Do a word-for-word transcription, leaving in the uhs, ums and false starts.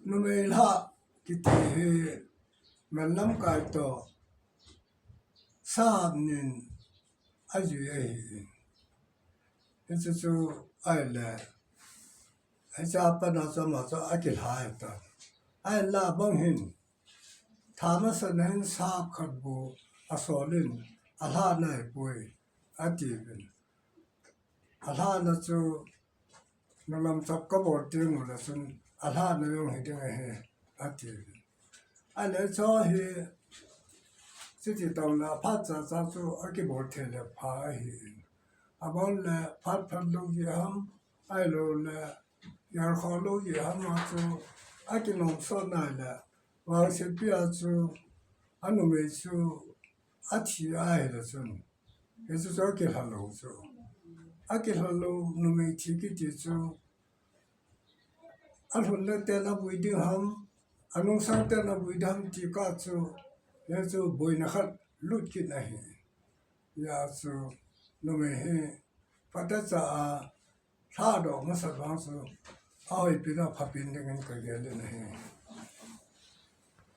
Numei lha kiti hi men lamkai toh sap nin ajui ahi. Hichu chu ahile, hiche a pat a chu ama chu akilha ahitan. Ahinla abang hin, tha masa na hin sap khat bou asol in, alhahna ahipoi, atiuvin. Alhahna chu nunglam chap kabol teng uleh chun, alhahna jong hiding ahi, atiuvin. Ahile chu hi, chuti tah le aphat chacha chu akibol thei le pha ahi. Abon le phat phat lou jeh ham, ahilou le, jalkhou lou jeh ham a chu akinom sot nai le, vangsetpi a chu anumei chu athi ahile chun, hichu chu akilha lou chu. Akilha lou numei thi kiti chu, alhunna ten avui ding ham, anungsang ten avui ding ham ti kah chu, hichu boina khat lut kit ahi. Hijeh chun numei hi phatecha a lhadoh masat vang chu, ahoipen aphahpen dingin kagel in ahi.